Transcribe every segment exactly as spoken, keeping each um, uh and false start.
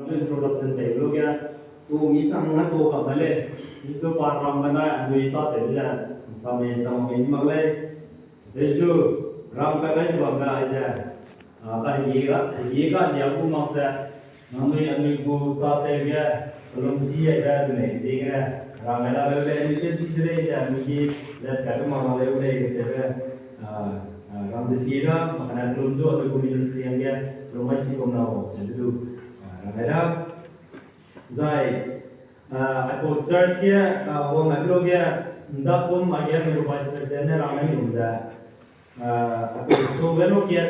Introduction tei lu ge, tu mi sang na tu ka ma lei, mi tu pa ram ga na, anui ta tei ze, sa me, sa me zi mak lei. Jesu, ram ka kai zi bam ga ai ze, a, ka hegi ga, hegi ga lia gu mak ze, nangnui anui gu ta tei ge, kalum si ai ga, du nei zi ge, ram ga la leu lei, anui te si de lei ze, anui ki, let ka du mak la leu lei, ge se ge, a, a, ram de si da, mak na kalum du, anui gu ministry ang ge, kalum mai si bam na, se du, a, ram ga da. Zai, a, aipau church ge, a, wang ai lu ge, nda kum mai ge, anui gu vice president ne rang ai lu ze, a, aipau su ge lu ge,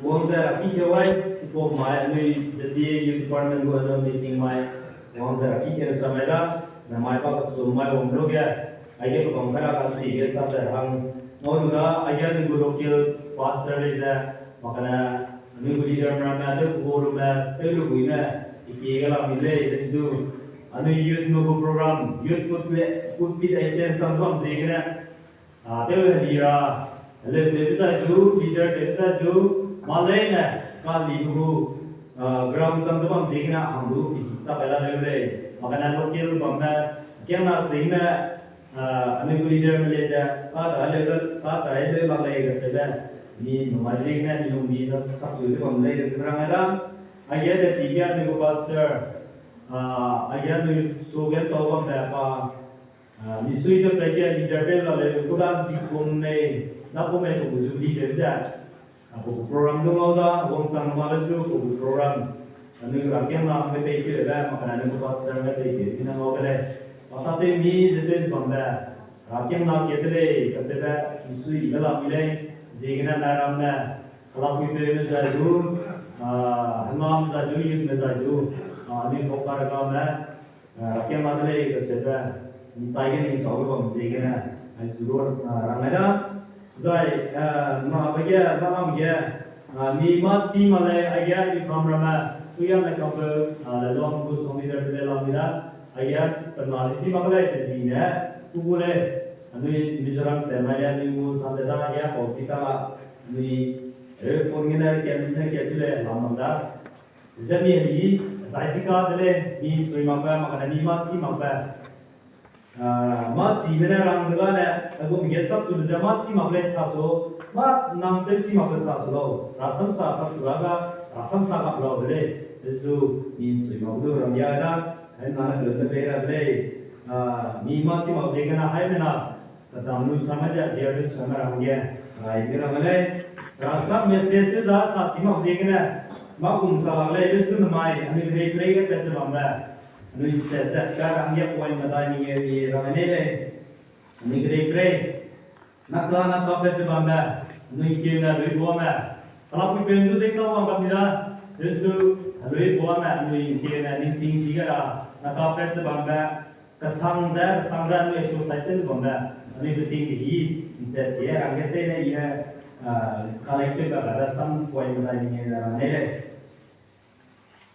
wang ze ra ki ke wai, chipau mai, anui Z B A youth department gu annual meeting mai, wang ze ra ki ke sa mai da, na mai pa ka su mai wang lu ge, aige pa kang ka ra ka si ge sa ze rang, ngau lu da, aige anui gu local pastor lei ze, mak na, anui gu leader meramme, tew ku gu rume, tew lu guime, i ki ge la mi lei, lei zu. Anui youth me gu program, youth pulpit, pulpit exchange sang bam ziegene. A, tew heli ra, heleu tew zai zu, leader tew zai zu, ma leine, kali gu, a, ground chang ze bam ziegene, hang du, i ki sa kai la leu lei. Mak na local bamme, kiangna zingme, a, anui gu leader me lei ze, ka dai leu, ka dai leu la lei ge se le, mi numai ziegene, mi lung di sa, sa zu ze bam lei ge se rang ai da. Aige de ti ge anui gu pastor, a, aige anui su ge tau bam de pa, a, misui de pe ge leader pe la lei, ku dan zi kum mei, na kum mei tu zu leader ze. A, ku program du ngau da, wangchang ma le zu ku program. Anui ra kiangna me pei ki le, mak na anui gu pastor me pei ki, ti na ngau de lei. Pa ta te mi ze te bam de. Ra kiangna ke de lei, ka se be, misui i la mi lei, ziegene na ram ne. Kalak mi pe me zai zu, a, hengam zai zu, youth me zai zu, a, anui pau ka ra ga me, a, ra kiangna de lei, ka se be, ntai ge ning tau ge bam ziegene, ai zu ro, a, rang ai da. Zai, a, na be ge, na lam ge, a, mi mâ chi mak lei, aige mi kam ramme, tu yane kam be, a, le lom gu song leader pe le lam mi da, aige, pe na zi chi mak lei, pe zi ne, tu gu lei, anui Mizoram te mai le, anui gu sam de da, aige, pau ti ta la, anui, e, phone gene, kia, ne kia chu le, lam bam da. Ze mi heli, zai chi ka de lei, mi sui mak be, mak ne, mi mâ chi mak be. A, mâ chime ne rang de gane, a gum ge sap chu ze mâ chi mak lei sa su, mâ nang tew chi mak be sa su lau, rasam sa sap chu ra ga, rasam sa kap lau de lei, zu mi sui mak du ram ya da, hai na ne dun de pei ra de lei, a, mi mâ chi mak ziegene haimena, kadam lu sam ze, biar lu sam rang ge, rai ge rang lei, rasam message te za sa chi mak ziegene, mâ kum sa lak lei, zu namai, anui rei rei ge pat ze bam be. Anui set set ka rang ge point medai mi ge mi rang ne lei. Anui kedei prei. Na ka na ka pat ze bam be. Anui keu ne lui bua me. Kalak pui pen zu dei tau wang kam di da. Zu lui bua me anui keu ne ning ching chi ge ra. Na ka pat ze bam be. Kasang ze, kasang ze anui exercise ze bam be. Anui beting de hi. Set chi rang ge ze ne i ne, a, kalai pe ka da sam point medai mi ge rang ne lei.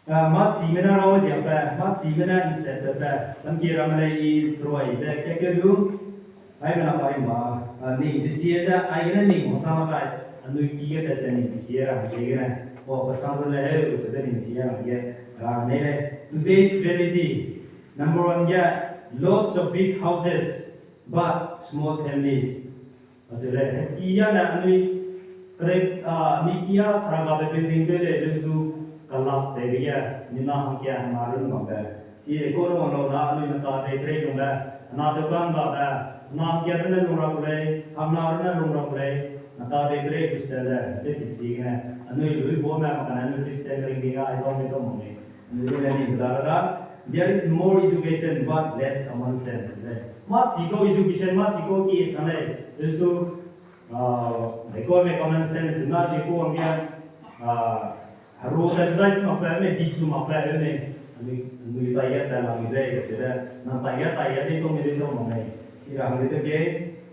A, mâ chime ne rau diak be, mâ chime ne nset be, samkie ramme lei i truai ze kakeu du, aimena parimba, a, ning desie ze, aigene ning wangsa mak kai, anui ki ge tat ze ning desie ra hangge gene, pa kasang run le heu, sebe ning desie ra hangge, ra ne lei. Today's reality, number one ge, lots of big houses, but small families. Acheu lei, heki a ne anui, kre, a, mi kia sara gabe building tew lei, leu zu kalak teibe ge, mina hangkia hangna run bambe. Chi economy wang lau na anui nata tei prei lungbe, hena tew kang gabe, hena hangkia runne lung ra ku lei, hangna runne lung ra ku lei, nata tei prei Christian le, tei ti chi gene, anui lui bame, makane anui Christian ring di ga, ai tau mi tau mak lei. Anui le ning da da, there is more education but less common sense. Mâ chi kau education, mâ chi kau ki sa lei, leu zu, a, economy common sense na chi kau wangge, a, heru ta zai chi makbe, me di su makbe, me, anui, anui taiya ta lam mi lei, se le, na taiya, taiya, dei tau mi dei tau mak lei. Chi ra hang de ke,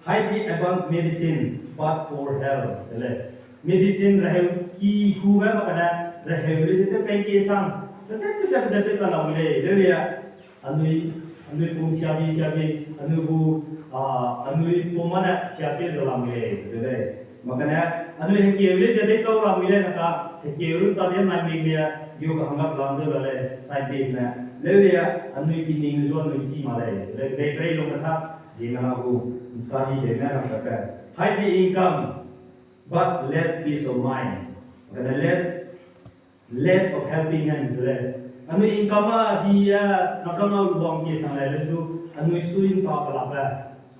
highly advanced medicine but poor health, se lei. Medicine reheu ki hu ga makane, reheu le ze te peng ke sang, pezet, pezet, pezet te ta lam mi lei, leu lei a. Anui, anui pum siabi, siabi, anui gu, a, anui pum mane siabi ze lam mi lei, ze lei. Makane, anui hekeu le ze dei tau lam mi lei naka, hekeu lu ta de nai mi lei, Yu ka hangga plan de la lei, scientist ne. Leu lei a, anui ki ning zua anui si ma lei. Lei, lei, lei, long ka tha, zi na gu, nsa di de na ra ka. High income, but less peace of mind. Kana less, less of helping hand le. Anui income a hi a, na ka na wang ki sang lei le zu, anui suin ta ka la pe.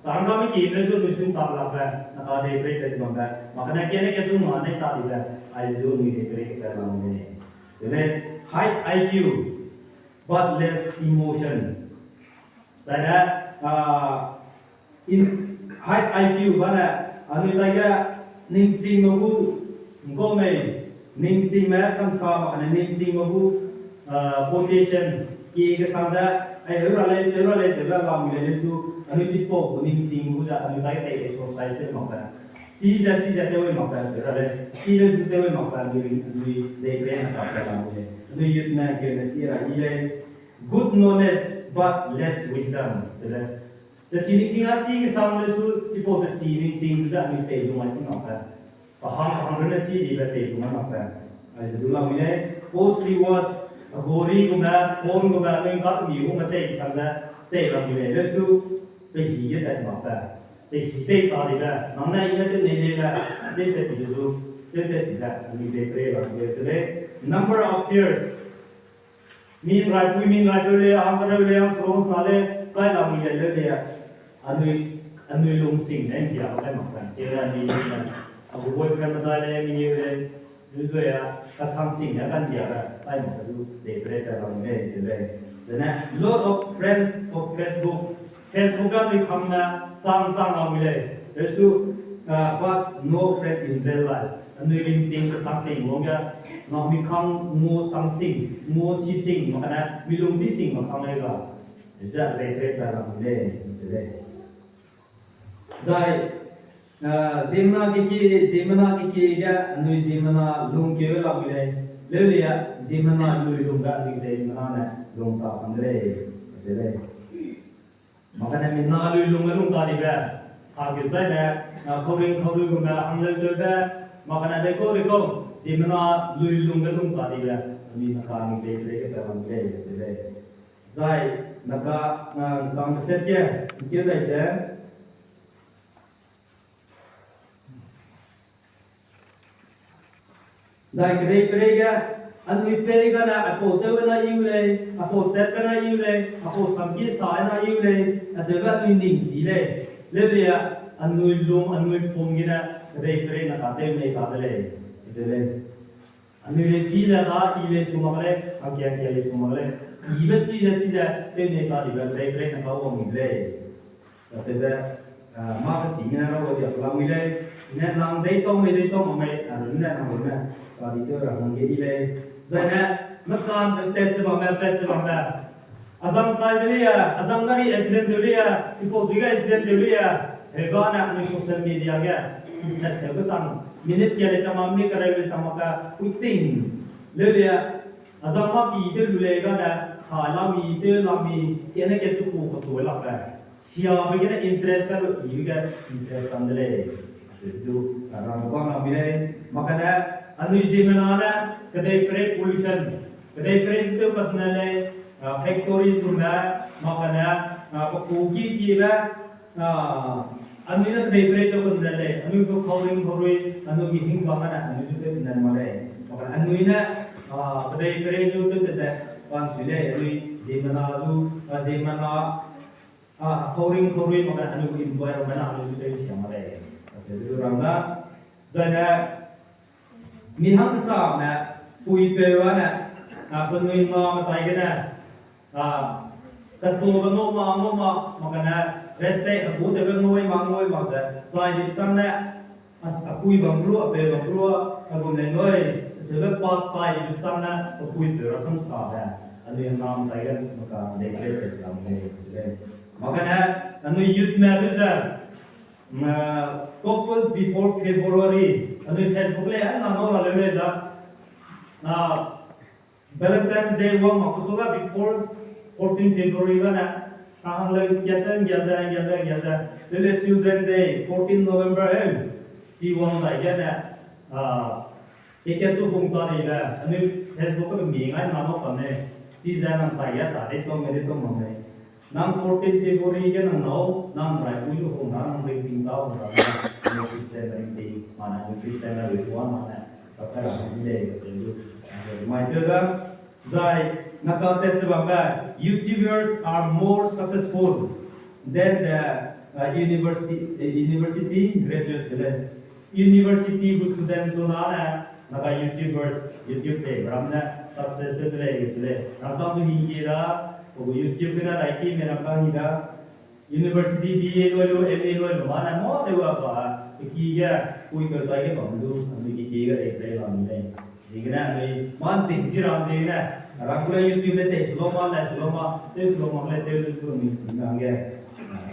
Sangkame ki le zu anui suin ta ka la pe. Na ka de break ka zibang pe. Ma kana ke ne ke zu ma ne ta di pe. Ai zu anui de break ka lang ne. Zene, high I Q, but less emotion. Zaine, ah, in, high I Q bane, anui taige ningching me gu, ngkau mei, ningching me samsa, ane ningching me gu, ah, quotation, ki ke sang ze, ai, heu ra lei, seu ra lei, seu ra la mi lei, le su, anui chipau gu ningching gu ze, anui taige exercise te mak pe. Chi ze, chi ze tew mak pe, seu ra lei, chi le su tew mak pe, anui, anui, dei pe na ka pe la mi lei. Anui youth ne, ke ne chi ra i lei. Good knowledge, but less wisdom. Zene, te chi ningching a chi kesang le su, chipau te chi ningching zu ze anui tei lung a chi mak pe. Pa hang, pa hang rune chi di be tei lung a mak pe. Ai ze du la mi lei, costly watch, a gori gume, phone gume, anui ka mi gume tei sang ze, tei la mi lei, le su, pe hi ge tat mak pe. Pe hi tei ta di be, nang ne i ne te nei nei be, tei tat di be zu, tei tat di be, anui tei pre la mi lei, zene, number of fears, Min rai pui, min rai peu le, ang kereu le, ang serung sa le, kai la mi le leu le, anui, anui lungsing ne mbia kai mak kai. Ke le anui lungsing ne, a gu boyfriend medai le, mi le, lu dui a, ka sangsing ne kan mbia kai, kai mak kai du, de bre kai la mi le, se le. Then, lot of friends of Facebook, Facebook a mi khang na sang sang a mi lei. Yesu, ah, but no friend in real life. Anui ringting ke sang sing wang ya. Na mi khang ngo sang sing, ngo si sing, ma kana mi lung si sing ma khang lei ga. Yesu a bre bre ta la mi lei, se lei. Zai, ah, ziemmena ke ki, ziemmena ke ki ga, anui ziemmena lung keu la mi lei. Leu lei a, ziemmena lui lung ga, anui ziemmena ne lung ta khang lei, se lei. Ma kane mina lui lung ge lung ta dibe, sa keu zai ne, na khauring khaurui gume hang leu tew be, ma kane de kau de kau, ziemmena lui lung ge lung ta dibe, mi na ka ni pei pei ge pe lam ge ze lei. Zai, na ka, na ka set ge, keu dai ze, Dai kedei perei ge, anui pei gane aipau tew na iu lei, aipau tat gane iu lei, aipau samkie sa na iu lei, acheube anui ning chi lei. Leu lei a, anui lung, anui pum gene, kedei perei na ka tew nei ka de lei, ze lei. Anui lei chi le na, i lei su mak lei, angkia angkia lei su mak lei. Ibe chi ze, chi ze, tew nei ka dibe, kedei perei na ka wang mi lei. Acheube, ah, mâ kechîngme ne ra wadiak lamui lei, ne nang deitau mei deitau mak mei, a, runne nang runne, sa di tew ra hangge i lei. Zai ne, mekan tat che bamme, pat che bamme. Azang chai de lei a, azang gari accident tew lei a, chipau zui ge accident tew lei a, hega ne anui social media ge, tat seu kesang, minute kia lei sama, minute kereu lei sama ka, puiting, leu lei a, azang mâ ki tew lu lei gane, sa lami, tew lami, kene ke chu ku katu lak lei. Siabe gene interest ka lu, ibe ge interest kam de lei. Achu chu, a, rang bam lam mi lei. Ma kane, anui ziemmena ne, kedei perei pollution, kedei perei zu tew kat ne lei, a, factory su ne, ma kane, a, paku ki ki be, a, anui ne kedei perei tew kat ne lei, anui gu khauring khaurui, anui gu hingkang ne, anui zu tew kat ne ma lei. Ma kane, anui ne, a, kedei perei zu tew kat ne, pan sui lei, anui ziemmena zu, a, ziemmena, a, khauring khaurui ma kane anui gu environment a anui zu tew sia ma lei. Acheube du rang da. Zai ne, mi hangsame, puipeu a ne, a, penui ma metai gene, a, katu be ngau ma, ngau ma, ma kane, respect, a, bu tewbe ngau ma, ngau ma ze, zai di sang ne, A, apui bam ru, apeu bam ru, a gum lei nui, acheube pat sai di sang ne, apui peu rasam sa de, anui nam tai ge, maka, dei dei dei sa lei, dei. Ma kane, anui youth me du ze, mm, couples before February, anui Facebook lei, a, na ngau la leu lei da. Na, Valentine's Day wang mak kusu ga before fourteen February gane, a hang lei kia chen, kia ze, kia ze, kia ze. Leu le Children Day, fourteen November, eh, chi wang dai gane, a, Ke ke chu hung ta di le, anui Facebook ge mi ngai na no kam ne, chi ze nang tai ya ta de tong me de tong mang ne. Nang fourteen February ge nang nau, nang rai pui zu hung da, nang ring ting da hung da, nang Christian ring ting, ma na Christian na ring wan ma na, sa ka ra hung de, se du, mai te da, zai, na ka te se bam be, YouTubers are more successful than the uh, university, uh, university graduates le. University gu students zu na ne, na ka YouTubers, YouTube te, ram ne success te le, le. Ram tang zu hi ke da, o YouTube na lai ki me ram tang hi da. University B A loi lu, M A loi lu, ma ne mo te wa ba, ki ge, pui pe tai ge bam du, anui ki ki ge de play la mi le. Ziegene anui man ting chi ram ziegene, rang gu le YouTube le tei su lo ma, lai su lo ma, tei su lo ma le tei lu su mi ting nang ge.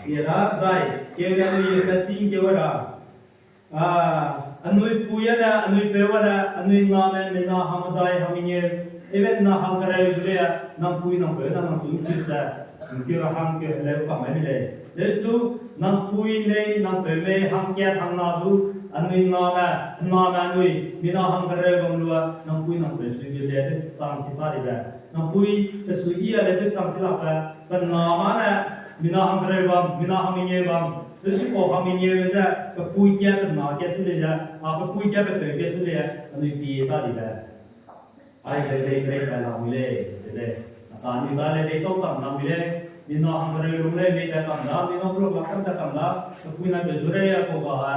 Sia da zai, keu le anui youth le ching keu ra. A, anui pui a ne, anui peu a ne, anui na ne, mina hang dai hang ngeu, even na hang kereu zu le, nang pui nang peu na nang su ngkeu ze, ngkeu ra hang keu le ka mai mi lei. Lestu, nang pui mei, nang peu mei, hang kiat hang na zu, anui na ne, na ne anui, mina hang kereu bam lua, nang pui nang peu su ngkeu le, tang chi ta di be. Nang pui, pe su i a le, tang chi lak be, pe na ma ne, mina hang kereu bam, mina hang ngeu bam, lestu ko hang ngeu ze, pe pui kiat pe na kiat su le ze, a pe pui kiat pe peu kiat su le, anui pie ta di be. Aize dei rei kai la mi lei, ze lei. A ta mi da le dei tau kam la mi lei, mina hang kereu lung lei, mei ta kam da, mina blok lak sam ta kam da, pe pui na pe zu rei a ko ga a,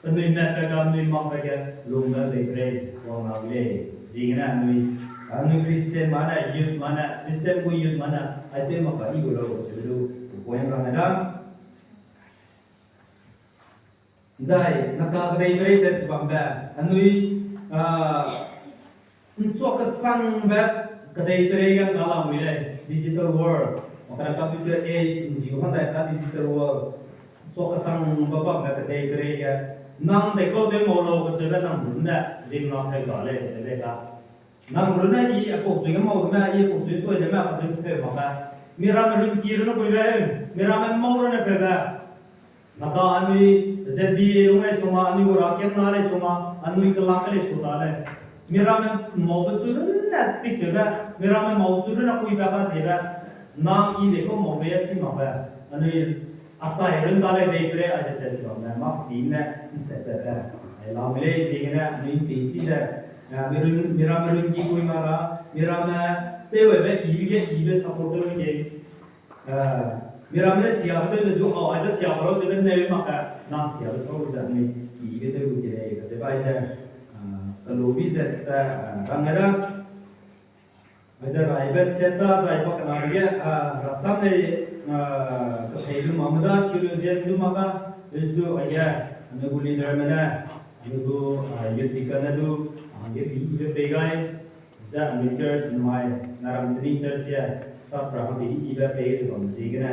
penui mat pe ga, penui mak pe ge, lung da dei rei, wang la mi lei. Ziegene anui, anui Christian ma ne, youth ma ne, Christian gu youth ma ne, ai tew mak ka i gu lau, se du, point rang da. Zai, na ka kedei perei tat si bambe, anui, a, nchuak kesangbe kedei perei ge ka lamui lei, digital world. Makana computer age, nziu hang dai ka digital world. Nchuak kesangbe bambe kedei perei ge. Nang dei kau tew mau lau keseube nang runne, zing nang tei ga lei, ze lei ka. Nang runne i apau chui ge mau me, i apau chui sui de me, ka chui peu mak ka. Miramme run ki runne puibe, miramme mau runne peube. Maka anui Z B A lung lei suma, anui gu ra kiam na lei suma, anui kelak lei su ta lei. Miramme mau be su runne tik tebe, miramme mau su runne kui ta ka tebe. Nang i dei kau mau be ya chi mak be. Anui atai run ta lei dei perei aize tat si bambe, mak si ne, nset tat te. Ai lam lei ziegene, anui nting chi ze. A, mirun, miramme run ki kui ma ra, miramme tewbe ibe ge ibe support tew ke. A, miramme ne siabe tew de zu, au, aize siabe rau tebe neu mak ka, nang siabe sau ze anui ibe tew ke lei, kase bai ze, a, kelu bi ze, ze, a, rang da. Aize raibe set da, zai pa kena ge, a, rasam lei, a, kathei lu mak me da, theologian lu mak ka, lestu aige, anui gu leaderme ne, anui gu, a, youth deacon ne du, a, ge bi ibe pei gai, ze anui church mai, naram tening church ye, sap ra hang bi ibe pei ze bam ziegene,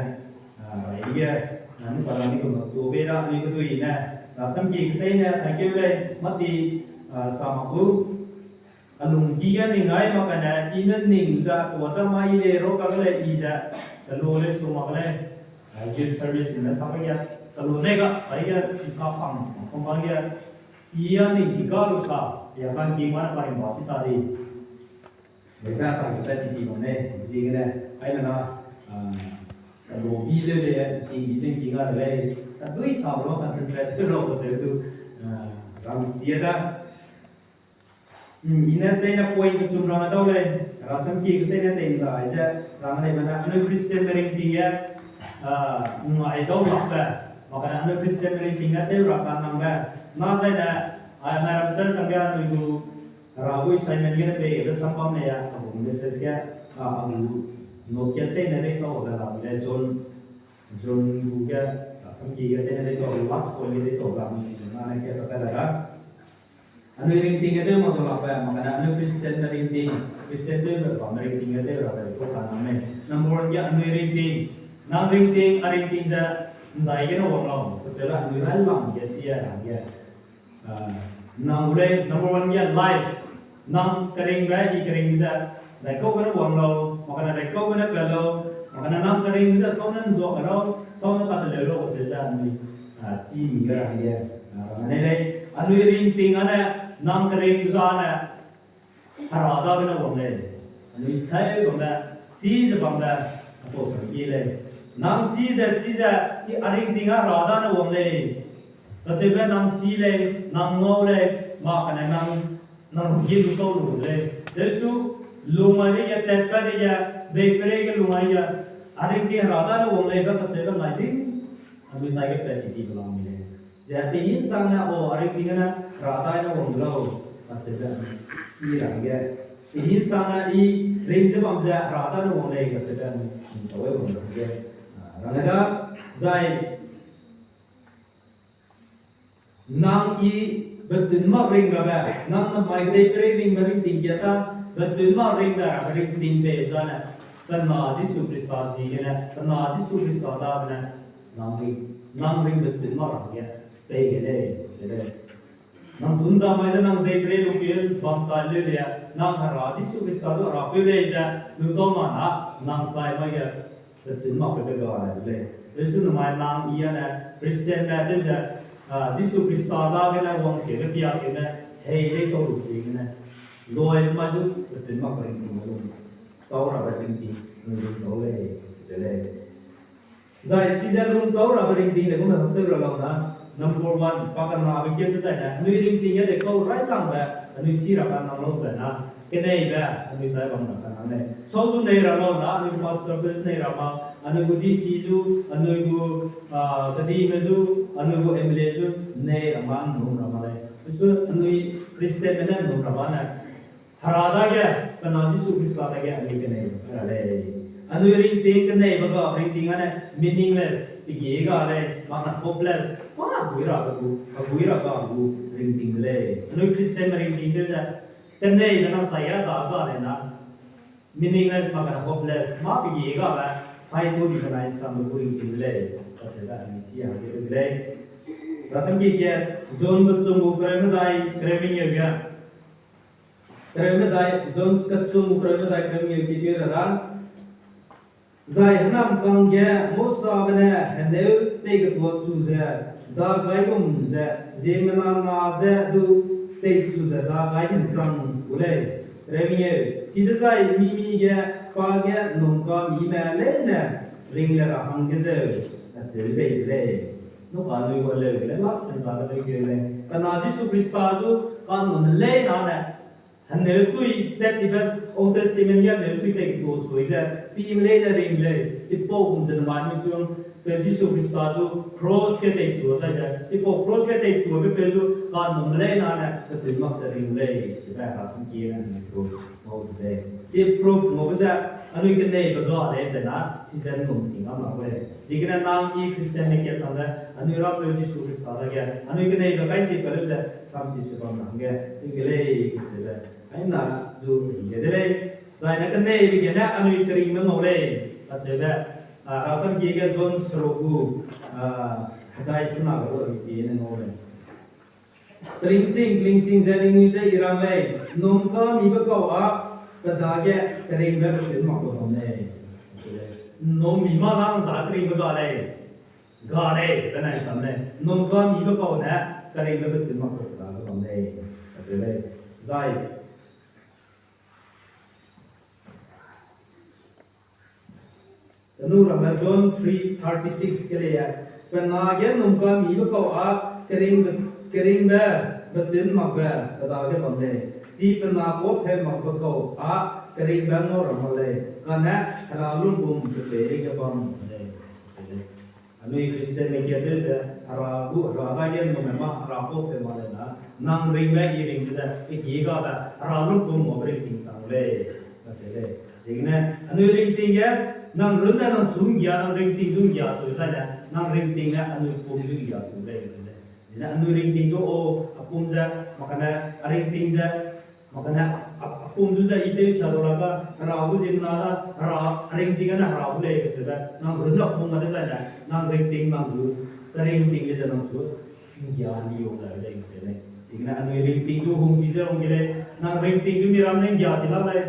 a, rai ge, a, anui pa ra ni gu mak tu be da, anui kedui ne, rasam ki kecheîne, thank you lei, mati, a, sa mak gu, a lungki ge ning gai mak kane, i ne ning ze, kuata mai le ro ka le i ze, kelu lei su mak lei, a, youth service ne sa ka ge, kelu ne ga, ai ge, ka pang, pang pang ge, i a ning chi ka lu sa, ya kan ki ma ne pa ring ba si ta di. Lei ka ta ge ta ti ti bam lei, ziegene, ai na na, a, kelu bi lei lei, ti bi zeng ki ga lei, kadui sa ro concentrate tew lau ka se du, a, rang sia da. Hmm, i ne cheîne point kechum rang dau lei, rasam ki kecheîne tei ndai ze, rang lei bana, anui Christianme ringting ge, a, ngai dau lakbe, makane anui Christianme ringting ge tew ra kanangbe, na zaine, a, naram church hangge anui gu, Hera gu assignment gene pei gebe sam bam lei a, a gu message ge, a, a gu note ge cheîne dei tau de la, le John, John gu ge, rasam ki ge cheîne dei tau, last point ge dei tau ga, mi si na ne ke ta da da. Anui ringting ge tew mak du lakbe, makane anui Christianme ringting, Christian tewbe bamme ringting ge tew ra de, tau kanang mei. Number one ge anui ringting, nang ringting, a ringting ze, ndai gene wang lau, keseube anui rai lam ge chi a rang ge. A, nang gu lei, number one ge life. Nang keringbe, i kering ze, daikau gene wang lau, makane daikau gene pat lau, makane nang kering ze, sau ne nzuak lau, sau ne kateleu lau, kase ze anui, a, chi mi ge rang ge, a, rang ne lei. Anui ringting ane, Nang keringbe zane, Hera dagene wang lei. Anui sai bambe, chize bambe, apau sang ki lei. Nang chize, chize, i a ringting a Hera dane wang lei. Kacheube nang chi lei, nang ngau lei, ma kane nang, nang rugi lu tau lu lei. Jesu, lung a ri ge, tat ka ri ge, dei pere ge lung a ri ge, a ringting Hera dane wang lei, ba kacheube ngai zing. Anui tai ge pe ti ti belang mi lei. Ze pe hin sang ne o a ringting ne Hera dai ne wang lau, kacheube si ra ge. Pe hin sang ne i ring ze bam ze Hera dai ne wang lei kacheube, tau wang ze. Rang ga, zai nang i betun mak ring rabe, nang namai kedei pere ringbe ringting kia ta, betun mak ring da rabe ringting pei zane, pe na Jisu Khrista ziegene, pe na Jisu Khrista dagene, nang ring, nang ring betun mak ra ge, pei ge lei, ze lei. Nang chun damai ze nang dei pere lu pie bam ta leu lei, nang Hera Jisu Khrista du Hera peu lei ze, lu tau ma na, nang sai mai ge, betun mak pe pe ga lei. Jesu namai nang i ane, Christian ne tew ze, a, Jisu Khrista dagene wang kebe pia kene, hei lei tau lu ziegene. Loi mai zu betun mak ringting lu. Tau rabe ringting, lu tau lei, ze lei. Zai chize lung tau rabe ringting de gume hangtew ra lau na, number one, pa kanabe kie te zai ne, anui ringting ge de kau railangbe, anui chi ra kanang lau zai na, keneibe, anui tai bam ra kanang lei. Sau zu nei ra lau na, anui gu pastor peu zu nei ra ma, anui gu D C zu, anui gu, a, kedime zu, anui gu M L A zu, nei ra ma, nnum ra ma lei. Su anui Christianme ne nnum ra ma ne, Hera dage, pe na Jisu Khrista dage anui kenei ra lei. Anui ringting keneibe ga ringting ane meaningless, pegi ga lei, mak na hopeless, pa gui ra gu, pa gui ra ga gu ringting de lei. Anui Christianme ringting cheu ze, keneibe nang tai a da ga lei na, meaningless, mak na hopeless, ma pegi ga le, hai tu di benai sam gu ringting de lei. Kacheube anui si hangge de lei. Rasam ki ge, John kechum gu kereu medai, kereu mengeu ge. Kereu medai, John kechum gu kereu medai, kereu mengeu ki peu ra da. Zai hênamkang ge Mosabe ne heneu tei ketuachu ze, da gai gum ze, ziemmena na je du teichu ze da gai hemchang gu lei. Kereu mengeu, chidezai mi-mi ge pa ge ’nnumkamime leine ring le ra hangge zeu, acheu bei de lei. Nuka anui gu heleu ge lei, last sentence ge lei. Pe na Jisu Khrista zu ka'nnumme leine ne, heneu tui tat tibe, Old Testament ge heneu tui tei ketuachu ze, pime leine ring lei, chipau gum ze namai anui chu, pe Jisu Khrista zu cross ge teichu dai ze, chipau cross ge teichube peu zu ka'nnumme leine ne, pe tui mak ze ring lei, chibe rasam ki ne anui proof ngau de lei. Chi proof ngaube ze, anui keneibe ga lei ze na, chize ’nnum ching a mak lei. Chigene nang i Christianme kat chang ze, anui Rapeu Jisu Khrista dage, anui keneibe kai tip ka lu ze, sam tip ze bam ra hangge, i ge lei, kacheube. Aina zu ri ge de lei. Zai ne keneibe gene anui keringbe ngau lei, kacheube. A, rasam ki ge John seruk gu, a, hedai sena ge ru ri ne ngau lei. Klingsing, klingsing ze ningnui je i rang lei, ’nnumkamibe kau â, pe dage keringbe betun makbe bam lei. ’Nnummi ma nang da keringbe ga lei, ga lei, penai sam lei, ’nnumkamibe kau ne keringbe betun makbe pe dage bam lei, kacheu lei. Zai Tenu ramme John three thirty-six ke lei, pe na ge ’nnumkamibe kau â keringbe, keringbe betun makbe pe dage bam lei. Chi pe na kuâpheu makbe kau â keringbe ngau ra mak lei, kane Hera lumpum pe peireige bam lei. Anui Christianme kat tew ze, Hera gu, Hera dage ’nnumbe ma, Hera kuâpheu mak lei na, nang ringbe i ringbe ze, pe ki gabe, Hera lumpum ngaube ringting sang lei, kacheu lei. Ziegene, anui ringting ge, nang runne nang chu ’nggia, nang ringting zu ’nggia chu zaine, nang ringting ne anui pum zu ’nggia chu lei, kacheu lei. Zene anui ringting zu o, a pum ze, mak kane, a ringting ze, mak kane, a, a pum zu ze i tew sa lu ra ga, Hera gu ziemmena da, Hera, a ringting ane Hera gu lei kacheube, nang runne a pum ma dezaine, nang ringting nang gu, a ringting ge ze nang chu, ’nggia ni wang dai lei kacheu lei. Chigene anui ringting zu hungchi ze wang ge lei, nang ringting zu miram ne ’nggia chi la lei.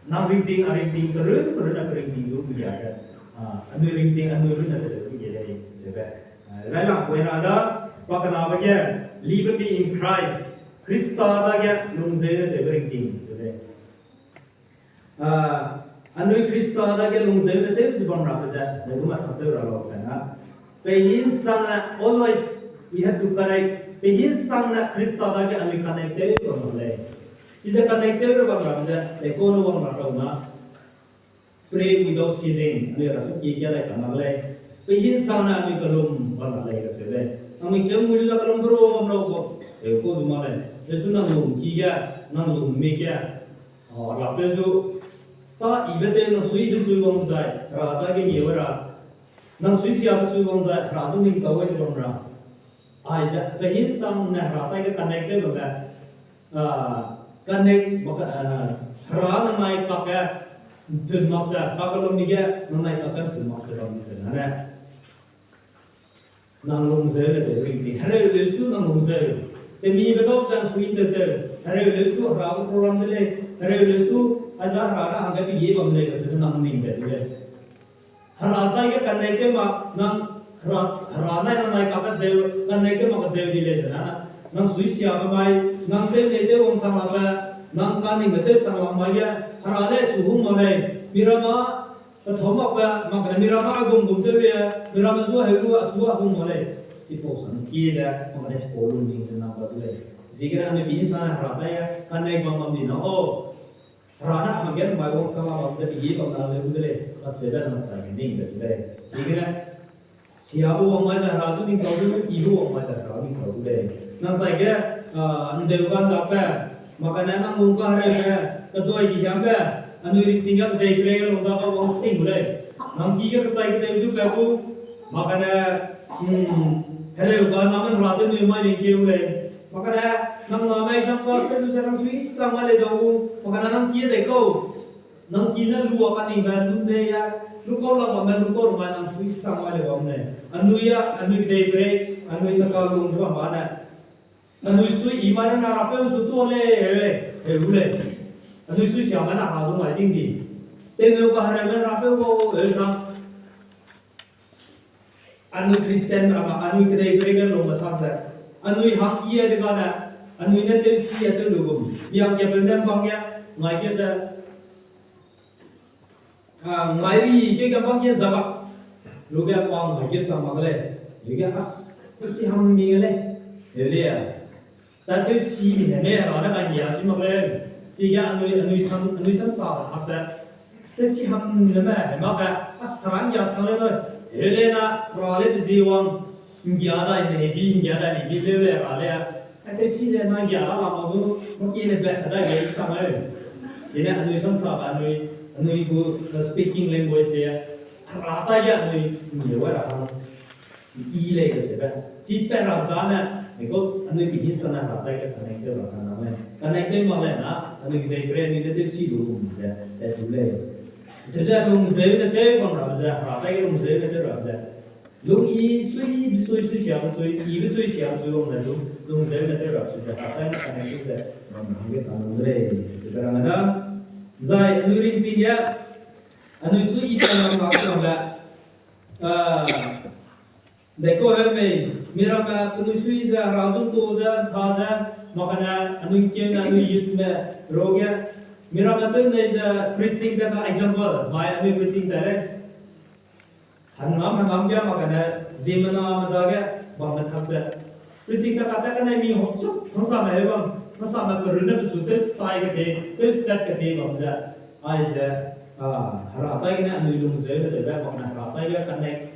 Nang ringting, a ringting, kerun, kerun, a ringting zu ’nggia ze, a, anui ringting, anui runne de lei ge lei kacheube. A, railangpui na da, pa kenabe ge, liberty in Christ. Khrista dage lungzeu ne tewbe ringting ze lei. Ah, anui Khrista dage lungzeu ne tew ze bam rabe ze, ne gu ma tak tew ra lau ze na. Peihinsangne always we have to connect. Peihinsangne Khrista dage anui connect tew bam ra lei. Chize connect tew ra bam rabe ze, pei kau ne wang ra kau na. Pray without ceasing, anui ra saki kia dai ka mak lei. Peihinsangne anui kelum bam ra lei kacheu lei. Nang mik seu mui lu ze kelum bro bam lau kau. Teu kau zu mak lei. Jesu nang lum ki ge, nang lum mi ge. Ah, ra pe zu. Pa ibe tew nang sui de sui wang zai, ra dage mi wa ra. Nang sui sia de sui wang zai, ra zu ning tau wai ze bam ra. Aize, peihinsangne Hera tai ge connect tew bambe, ah, connect, mak, ah, Hera nangnai kak ge ntun mak ze, kakellum mi ge nangnai kak ge ntun mak ze bam ze nane. Nang lungzeu ne tew ringting, hereu leu su nang lungzeu. Temibe dau ze sui tew tew, hereu leu su Hera gu program de lei, hereu leu su, aize Hera ne hangge pegi bam lei, kacheu nang ning de lei. Hera tai ge connect tew mak, nang Hera, Hera nai nangnai kak ge deu, connect tew mak kedeu di lei ze na. Nang sui sia be mai, nang tew nei tew wang chang lakbe, nang kaningbe tew chang lak mai ge, Hera le chu hung mak lei, miramme, pethau makbe, mak kane miramme a gum gum tew lei, miramme zu a heu lu a chu a hung mak lei. Chipau sang ki ze, mak kane chipau lu ning ze nang ba du lei. Ziegene anui peihinsangne Hera tai ge connect bam bam di na o. Hera ne hangge mai wang chang la bam ze pegi bam na leu de lei, kacheube nang tai ge ning de lei. Ziegene, sia bu wang mai ze Hera zu ning tau du, i bu wang mai ze Hera ning tau du lei. Nang tai ge, ah, ndeu gan dakbe, mak kane nang lung kahereube, kedoi di hiambe, anui ringting ge kedei pray ge lung dage wang sing gu lei. Nang ki ge kechai kedei du pe gu, mak kane, hmm, hereu ga nang Hera tew nui mai ning keu lei. Mak kane, nang name exam pass tew lu ze nang sui sang mai lei dau, mak kane nang ki dei kau. Nang ki ne lu a kaningbe lu nei ya, lu kau la bamme lu kau lu mai nang sui sang mai lei bam lei. Anui a, anui kedei pray, anui ne ka lung zu bam ba ne. Anui sui i mai ne na rapeu zu tu lei, heu lei, heu lei. Anui sui sia mai na ha zu mai zing di. Tewneu kahereube rapeu bau, heu sang. Anui Christian ramme, anui kedei pray ge lungme tak ze. Anui hang i a de gane, anui ne tewchi a tew lu gum. Biang ge pe ne bang ge, ngai ge ze. Ah, ngai ri ge ge bang ge zaba. Lu ge pang ngai ge chang mak lei. Lu ge as, tewchi ham mi ge lei. Heu lei a. Ta tewchi ne me ra ne kai nia chi mak lei. Chige anui, anui sam, anui sam sa hak ze. Tewchi ham ne me, mak ge, a sarang ya sang lei lei. Heu lei na, ra lei pe zi wang. Ngia dai ne bi, ngia dai ne bi leu lei ra lei a. A tewchi lei na ngia la la ma zu, mak ki ne bet dai lei sang lei. Chine anui sam sa ba anui, anui gu, uh, speaking language lei a. Ra ta ya anui, ngia wa ra hang. I lei kacheube. Chi pe ra za ne, because anui peihinsangne Hera tai ge connect tew ra ka na lei. Connect tew mak lei na, anui kedei pray anui ne tewchi lu gum ze, te du lei. Cheze lungzeu ne tew bam rabe ze, Hera tai ge lungzeu ne tew rabe ze. Lung i sui, i be sui, sui sia be sui, i be sui sia be sui bam ne lung, lungzeu ne tew rabe sui ze, Hera tai ne connect tew ze, bam hangge ka lung de lei. Cheze ra na da. Zai anui ringting ge, anui sui i pe lam mak bam le. Ah, Dei kau heu mei, miramme penui sui ze, Hera zu tu ze, ntha ze, mak kane anui keu ne anui youthme ruage, miramme tew nei ze preaching te ka example, mai anui preaching te lei. Hangam hangam ge mak kane ziemmename dage bamme tak ze. Preaching te ka tat kane mi hop chuk, hangsame heu bam, hangsame perunne pechu tew sai kethei, tew set kethei bam ze. Aize, ah, Hera tai gene anui lungzeu ne tewbe, mak kane Hera tai ge connect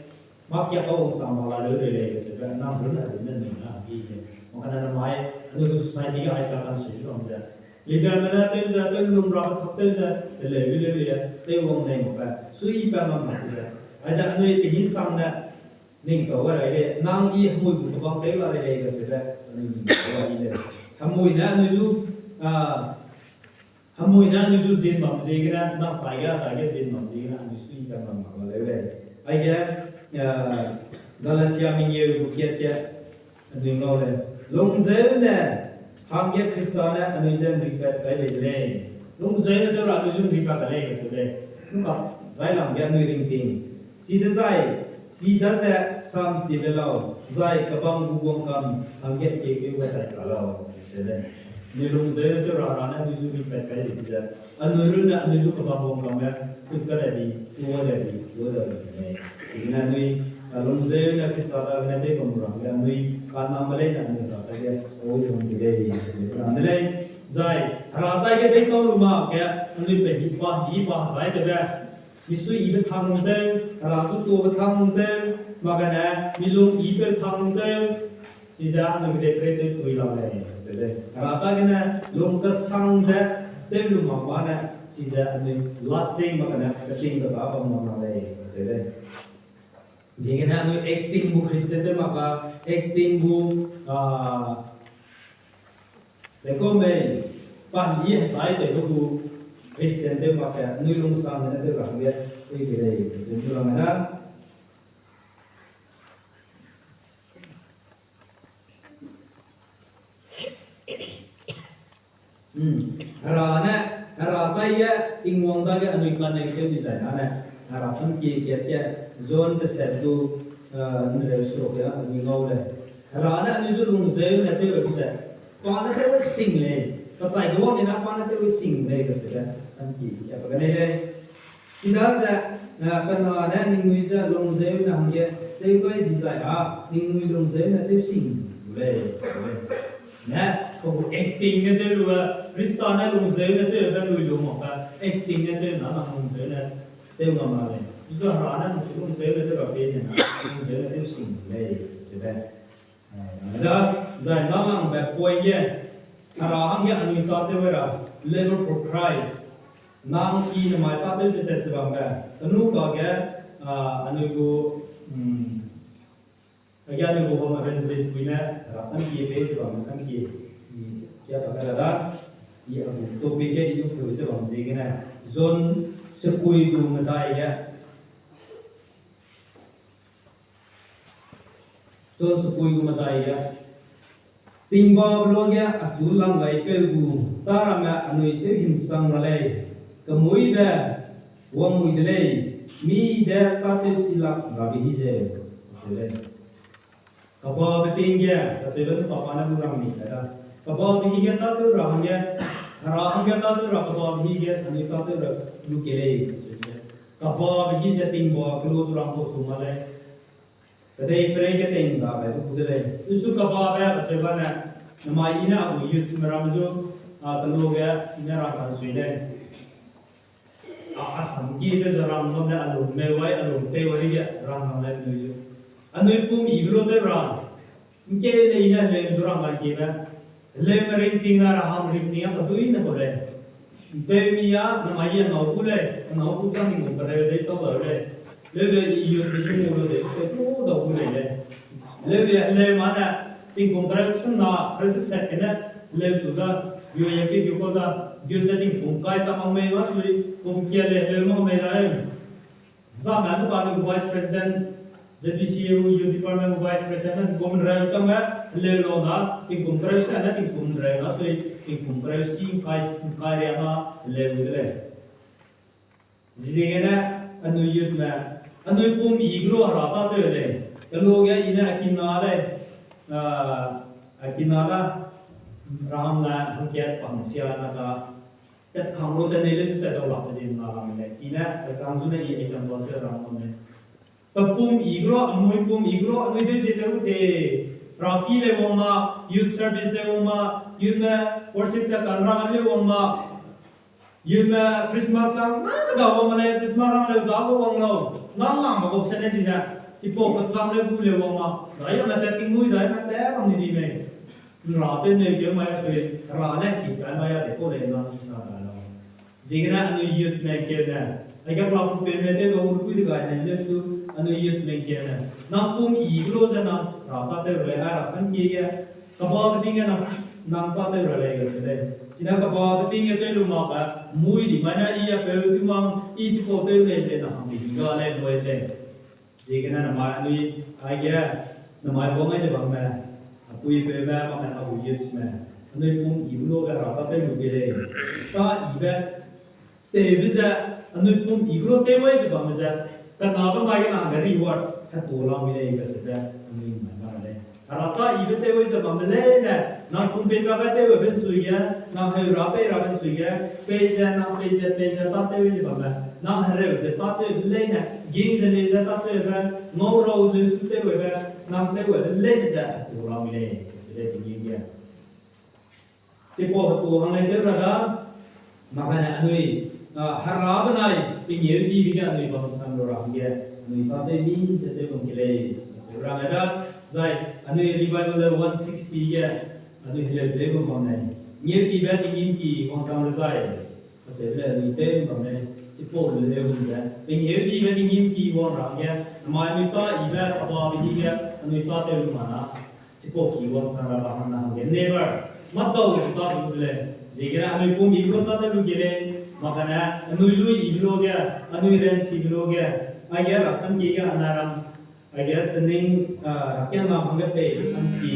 Mak kia kau wangsa mak la leu rei lei kacheube, nang runne runne ning na bi ze. Mak kane namai, anui gu society ge ai ka kan si bam ze. Leaderme ne tew ze, tew lum rabe tak tew ze, teleu bi leu lei, tew wang nei makbe, sui pa mak mak ze. Aize anui pehisangne, ning kau ga rei lei, nang i hemui gu kebang tew la rei lei kacheube, anui ning kau ga i lei. Hemui ne anui zu, ah, Hemui ne anui zu zin bam ziegene, nang tai ge, tai ge zin bam ziegene, anui sui kan bam mak la leu lei. Aige, eh, Galatia mengeu gu kiat ge, anui ngau lei. Lungzeu ne, hangge Khrista ne anui je ’nripat kai bei de lei. Lungzeu ne tew ra anui zu ’nripat kai lei kacheu lei. Nungkak, railang ge anui ringting. Chidezai, chidaze sam ti le lau, zai kebang gu guang kam, hangge kekeu ge dai ra lau. Anui lungzeu ne tew ra ra ne anui zu mi pat kai di ze, anui runne anui zu kebam wang kamme, kut ka le di, tua le di, tua le di ne. Ine anui, a, lungzeu ne Krista dagene tew bam ra hangge anui kaname leine anui ra taige, o ze hang di lei, ze ra de lei. Zai, hera taige deitau lu mak ge, anui pe hi pa, hi pa zai tebe, misuiyibe thang lung tew, hera zu tuabe thang lung tew, mak gene, milung yibe thang lung tew, chize anui kedeiperei tew tui la lei, ze lei. Hera taigene lung kesang ze tew lu mak ma ne, chize anui lasting mak gene, keting keda bam mak lei, ze lei. Ziegene anui acting gu Christian tew mak ka, acting gu, a, lekau mei, pa hi hezai tewbe gu Christian tew mak ge, anui lungsang gene tew ra hangge, tei ke lei, ze du rang da. Hmm. Hera ne, hera taige, Tingwang dage anui connect tew dizai na ne, hera samkie kat ge, John teset du, eh, nreu seruk ge anui ngau lei. Hera ne anui zu lungzeu ne tew ze, pa ne tew sing lei, pa tai duang ni na pa ne tew sing lei, kacheube samkie kat pa gene lei. Chidaze, eh, pe na ne ningnui ze lungzeu ne hangge tew gai dizai a, ningnui lungzeu ne tew sing lei. Ne, pe gu acting ne tew lu, Krista ne lungzeu ne tew be lui lu mak ka, acting ne tew na na lungzeu ne tew ngam ra lei. Isu hera ne nang chu lungzeu ne tew ra pe ne na, lungzeu ne tew sing lei, chibe. Eh, da, zai nalangbe point ge, hera hangge anui tâtew ra, labor for Christ. Nang ki nemai tâtew ze tat ze bambe, kenu kage, ah, anui gu, mm, age anui gu home evangelist pui ne, hera samkie pei ze bambe samkie, mm, kia ta ka da, i a gu topic ge i du peu ze bam ziegene, John sekui gu medai ge, John sekui gu medai ge, tingbabe luage achu lang gai peu gu tâ ramme anui tewhimsang ra lei, kemuîbe wangmui de lei, mi de tâtewchi lak rabe hi zeu, acheu lei. Kebabe ting ge, kacheube ne papa ne gu rang mi kai da. Kebabe hi ge tâtew ra hangge, hera hangge tâtew ra kebabe hi ge anui tâtew ra lu ke lei, acheu ze. Kebabe hi ze tingba kelu zu rang kau su ma lei. Kedeiperei ge ting da gai gu de lei. Isu kebabe acheu bane, namai i ne a gu youthsme ramme zu, a, kelu ge i ne rang kan sui lei. A, Assam ki tew ze rang bam ne a lung mei wai, a lung tew wai ge rang bam lei anui zu. Anui pum i lu tew ra. Ngkeu ne i ne heleu zu rang gai kiebe. Heleume ringting na ra hang ringting a kedui ne kau lei. Nteumi a, namai i a nâu gu lei, a nâu gu chang ning gu kereu dei tau dau lei. Leu lei i youth be zu mu lu dei, tew tu dau gu lei lei. Leu lei, heleume ne, tingkum kereu sena, kereu teset gene, leu chu da, gu ye ke gu kau da, gu ze tingkum kai sa mang mei na sui, kum kia lei heleu mang mei da lei. Zame nu ka nu vice president, Z B C A U youth department vice president, kum reu chang me, heleu lau na, tingkum kereu se ne, tingkum reu na sui, tingkum kereu si ngkai, ngkai ria na, heleu de lei. Ziegene, anui youthme, anui pum i gu lu hera tâtew lei. Kelu ge i ne a kina lei, a, a kina da, ramme hangkat pang sia na ka, tat kang lu tat nei lei zu tat dau lak pe zie na ram lei. Chine, kechang zu ne i example tew ram bam lei. Pe pum i gu lu, anui pum i gu lu, anui tew zie tew te, raki lei wang ma, youth service lei wang ma, youthme worship te kan rang lei wang ma, youthme Christmas rang na keda wang ma lei, Christmas rang leu da gu wang lau, nang lang ma gop se ne chize, chipau kechang leu gu leu wang ma, dai ya me tat tingmui dai me tat bam ni di mei. Nra tew neu keu mai a sui, ra ne ki kai mai a de kau lei nang i sa da lau. Ziegene anui youthme keu ne, aige kela pu peume tew dau gu pui de gai ne leu su, anui youthme keu ne, nang pum i gu lu ze nang ra tâtew ra lei, a ra samkie ge, kebabe ting ge nang, nang tâtew ra lei ge se lei. Chine kebabe ting ge tew lu mak ge, mui di mai ne i a peu tew mang, i chipau tew lei lei nang hang di ga lei, loi lei. Ziegene namai anui, aige, namai bau mai ze bamme, a puipeume, bamme, a gu youthsme, anui pum i gu lu ge ra tâtew lu ge lei. Tâ ibe, tewbe ze, anui pum i gu lu tew wai ze bamme ze, kenabe mai ge nang ge reward, hetu lam mi lei, kacheube, anui mai ma ra lei. Hera tâ yibe tew ze bamme leine, nang pum pei ra gai tew be ’nchui ge, nang heu ra pei ra be ’nchui ge, pei ze, nang pei ze, pei ze tâ tew ze bamme, nang hereu ze tâ tew leine, ging ze lei ze tâ tew be, ngau rau leu su tew be, nang tew be leine ze, hetu ra mi lei, ze lei tinggîm ge. Chipau hetu hang lei tew ra da, makane anui, a, Hera benai pengêudibe ge anui bam sam lu ra hangge, anui tâ tew mi ze tew bam ke lei, ze rang da, zai anui Revival one sixty ge, anui heleu tew bam bam lei, ngeudibe tinggîm ki wangchang dezai, acheu le anui tew bam lei, chipau leu ze, pengêudibe tinggîm ki wang ra hangge, namai anui tâ yibe, ababe di ge, anui tâ tew lu ma na, chipau ki wangchang ra ba hangna hangge never, mâdau ze tâ tew de lei. Ziegene anui pum yibe lu tâ tew lu ge lei, makane anui lui yibe lu ge, anui ranchibe lu ge, aige rasam ki ge anai ram, aige tening, a, rakiangna hangge pei rasam ki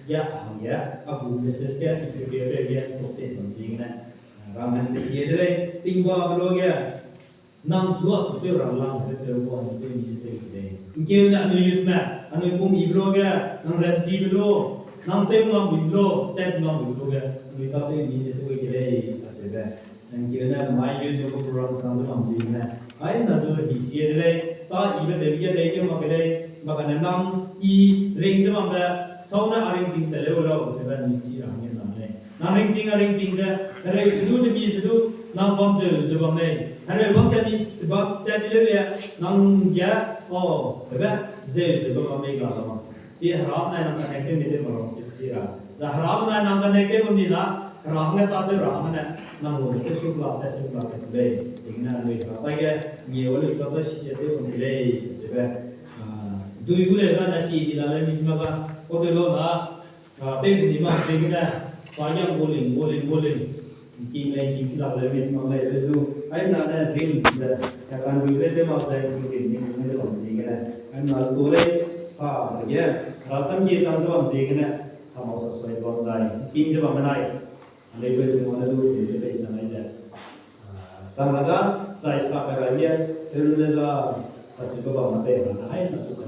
ge hangge, a gu message ge, prepare ge, top te bam ziegene, a, ramme kesie de lei, tingbabe lu ge, nang chu a su tew ra lang ze tew gu anui tew mi ze tew ke lei. ’Ngkeune anui youthme, anui pum yibe lu ge, nang ranchibe lu, nang tew ngam yibe lu, tat ngam yibe lu ge, anui tâ tew mi ze tew ke lei, acheube. ’Ngkeune namai youth lu gu program sang ze bam ziegene, aina zu hi zie de lei, tâ yibe tew ge lei ge mak ke lei, makane nang i ring ze bambe, sau ne a ringting te leu lau, acheube anui chi ra hangge nang lei. Nang ringting a ringting ze, hereu se du, temi se du, nang bam zeu ze bam lei. Hereu bam tat mi, bam tat mi leu le, nang ge, o, hebe, zeu ze bam lei ga lau. Chi Hera benai nang connect tew mi tew ma lau se chi ra. Zai Hera benai nang connect tew bam di na, Hera hangge tâ tew ra hangge ne, nang lu tew sukla, tat sukla kat lei. Ziegene anui Hera taige, ngie wa lu sua ta si ze tew bam de lei, acheube. A, dui gu lei ga ne ki di la lei mi chi ma ga, kau tew lau na, a, tew di mak ziegene, pa yang gu ling, gu ling, gu ling. King lei, king chi la lei mi chi mak lei, le zu, aina ne dream ze, a kan gu lei tew mak ze, gu king chi mak lei ze bam ziegene. Aina zu lei, sa, ge, rasam ge chang ze bam ziegene, sa mau sa sui bam zai, king ze bam benai. Anui peu tew ne du, tew pei sang ai ze. A, chang la ga, zai sa kai ra ge, tew ne za, sa chi ka bam na pei ra na, aina zu ka